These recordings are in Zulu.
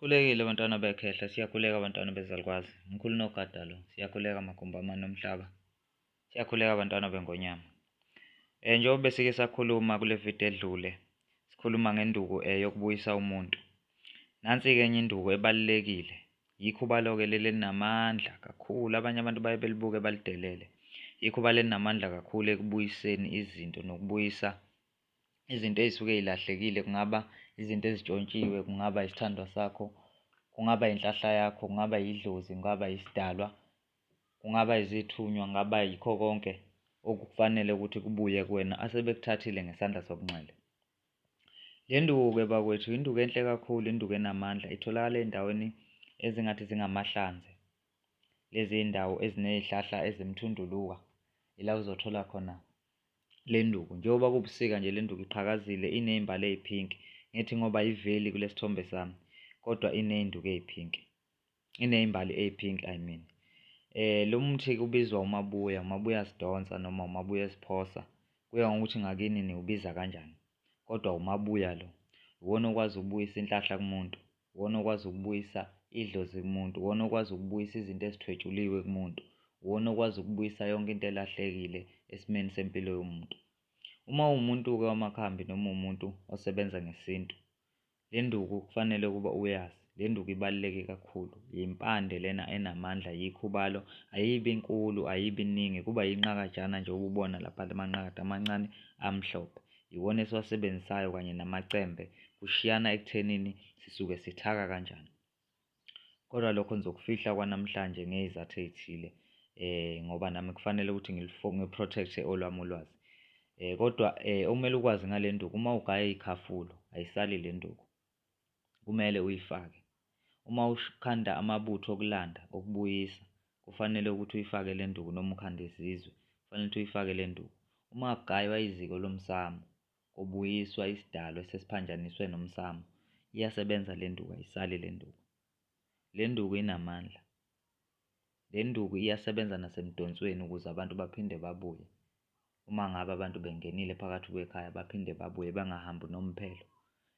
Sikhulekile bantwana bekhehla, siyakhuleka bantwana bezalukwazi. Mkhulu Nogada lo, siyakhuleka magumbi amane omhlaba. Siyakhuleka bantwana bengonyama. Njengoba besike sakhuluma kule video edlule, sikhuluma ngenduku yokubuyisa umuntu. Nansi-ke enye induku ebalulekile, ikhubalo-ke leli elinamandla kakhulu, abanye abantu baye belibuke balidelele. Ikhubalo elinamandla kakhulu ekubuyiseni izinto nokubuyisa izinto ey'suke y'lahlekile, kungaba izinto ezintshontshiwe, kungaba isithandwa sakho, kungaba inhlahla yakho, kungaba idlozi, kungaba isidalwa, kungaba izithunywa, kungaba yikho konke okufanele ukuthi kubuye kuwena asebekuthathile ngesandla sokunxele. Le nduku-ke bakwethu induku enhle kakhulu, induku enamandla, itholakala ey'ndaweni ezingathi zingamahlanze, lezi iy'ndawo eziney'hlahla ezimthunduluka, ila ozothola khona le nduku. Njengoba kuwubusika nje le nduku iqhakazile iney'mbali ey'phinki, ngithi ngoba ayiveli kule sithombe sami kodwa iney'nduku ey'phinki, iney'mbali ey'phinki, I mean. Lo muthi-ke ubizwa umabuya, umabuyasidonsa noma umabuyesiphosa, kuya ngokuthi ngakini niwubiza kanjani, kodwa umabuya lo. Iwona okwazi ukubuyisa inhlahla kumuntu, iwona okwazi ukubuyisa idlozi kumuntu, iwona okwazi ukubuyisa izinto ezithwetshuliwe kumuntu, iwona okwazi ukubuyisa yonke into elahlekile esimeni sempilo yomuntu. Uma uwumuntu-ke wamakhambi noma uwumuntu osebenza ngesintu, le nduku kufanele ukuba uyazi, le nduku ibaluleke kakhulu, impande lena enamandla, ikhubalo, ayibi nkulu, ayibi ningi, kuba yinqakajana nje ubona lapha amanqakada amancane amhlophe, iwona esiwasebenzisayo kanye namacembe, kushiyana ekuthenini sisuke sithaka kanjani. Kodwa lokho ngizokufihla okwanamhlanje ngey'zathu ey'thile ngoba nami kufanele ukuthi ngilu-protect-e olwami ulwazi. Kodwa okumele ukwazi ngale nduku, uma ugaya iy'khafulo ayisali le nduku, kumele uyifake. Uma ukhanda amabutho okulanda, okubuyisa, kufanele ukuthi uyifake le nduku noma ukhanda izizwe, kufanele ukuthi uyifake le nduku. Uma kugaywa iziko lomsamo, kubuyiswa isidalwa esesiphanjaniswe nomsamo, iyasebenza le nduku, ayisali le nduku. Le nduku inamandla, le nduku iyasebenza nasemdonsweni ukuze abantu baphinde babuye. Uma ngabe abantu bengenile phakathi kwekhaya baphinde babuye bangahambi unomphelo.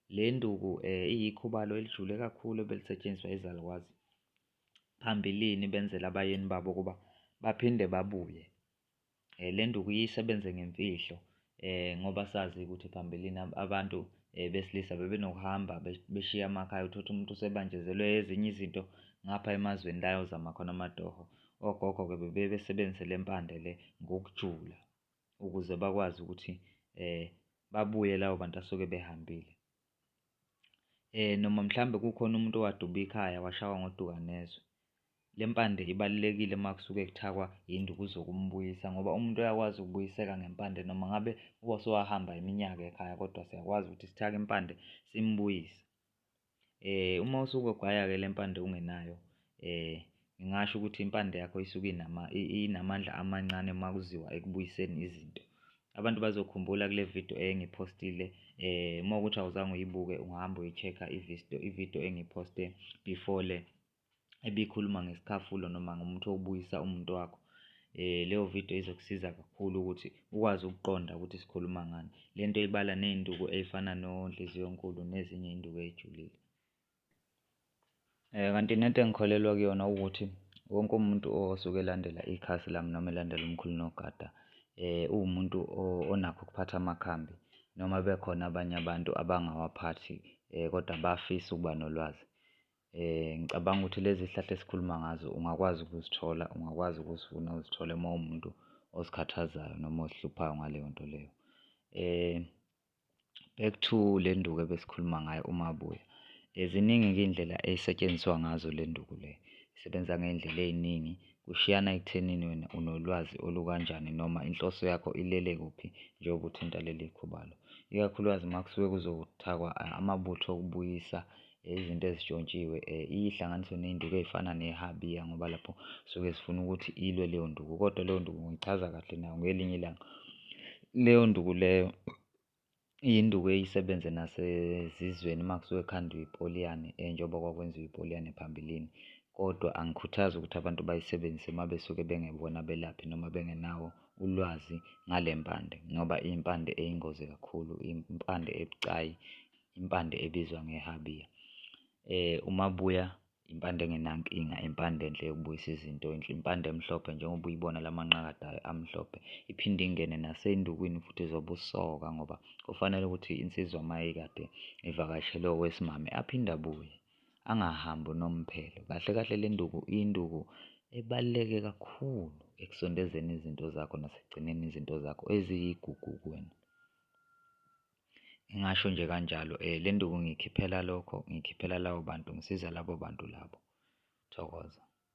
Le nduku iyikhubalo elijule kakhulu ebelisetshenziswa izalukwazi phambilini benzela abayeni babo ukuba baphinde babuye. Le nduku iye isebenze ngemfihlo ngoba sazi ukuthi phambilini abantu besilisa bebenokuhamba beshiye amakhaya, uthole ukuthi umuntu usebanjezelwe ezinye izinto ngapha emazweni la ayozama khona amatoho. Ogogo-ke bebeye besebenzise le mpande le ngokujula ukuze bakwazi ukuthi babuye labo bantu asuke behambile. Noma mhlawumbe kukhona umuntu owaduba ikhaya, washawa ngodukanezwe, le mpande ibalulekile uma kusuke kuthakwa induku zokumbuyisa ngoba umuntu uyakwazi ukubuyiseka ngempande noma ngabe usewahamba iminyaka ekhaya kodwa siyakwazi ukuthi sithake impande simbuyise. Uma usuke ugaya-ke le mpande ungenayo ngingasho ukuthi impande yakho isuke inamandla amancane uma kuziwa ekubuyiseni izinto. Abantu bazokhumbula kule video engiyiphostile uma kuwukuthi awuzange uyibuke, ungahamba uyoyi-check-a ividiyo engiyiphoste before le, ebikhuluma ngesikhafulo noma ngomuthi wokubuyisa umuntu wakho. Leyo vidiyo izokusiza kakhulu ukuthi ukwazi ukuqonda ukuthi sikhuluma ngani. Le nto ibala ney'nduku ey'fana noNhliziyonkulu nezinye iy'nduku ey'julile. Kanti nento engikholelwa kuyona ukuthi wonke umuntu osuke elandela ikhasi lami noma elandela umkhulu Nogada uwumuntu onakho ukuphatha amakhambi noma bekhona abanye abantu abangawaphathi kodwa bafisa ukuba nolwazi. Ngicabanga ukuthi lezi zihlahla esikhuluma ngazo ungakwazi ukuzithola, ungakwazi ukuzifuna uzithole uma uwumuntu ozikhathazayo noma ozihluphayo ngaleyo nto leyo. Back to le nduku ebesikhuluma ngayo, umabuya, ziningi-ke iy'ndlela esetshenziswa ngazo le nduku le, isebenza ngey'ndlela ey'ningi kushiyana ekuthenini wena unolwazi olukanjani noma inhloso yakho ilele kuphi njengoba uthinta leli khubalo, ikakhulukazi uma kusuke kuzothakwa amabutho okubuyisa izinto ezintshontshiwe iye ihlanganiswe ney'nduku ey'fana nehabiya ngoba lapho suke sifuna ukuthi ilwe leyo nduku kodwa leyo nduku ngiyoyichaza kahle nayo ngelinye ilanga. Leyo nduku leyo iyinduku eye isebenze nasezizweni uma kusuke kukhandwa ipoliyane njengoba kwakwenziwa ipoliyane phambilini kodwa angikhuthazi ukuthi abantu bayisebenzise uma besuke bengebona abelaphi noma bengenawo ulwazi ngale mpande ngoba iyimpande eyingozi kakhulu, impande ebucayi, impande ebizwa ngehabiya. Umabuya impande engenankinga, impande enhle yokubuyisa izinto enhle, impande emhlophe njengoba uyibona lamanqakada ayo amhlophe. Iphinde ingene nasey'ndukwini futhi zobusoka ngoba kufanele ukuthi insizwa mayikade ivakashele owesimame aphinde abuye, angahambi unomphelo. Kahle kahle le nduku, induku ebaluleke kakhulu ekusondezeni izinto zakho nasekugcineni izinto zakho eziyigugu kuwena. Ngingasho nje kanjalo le nduku ngiyikhiphela lokho, ngiyikhiphela labo bantu, ngisiza labo bantu labo. Thokoza.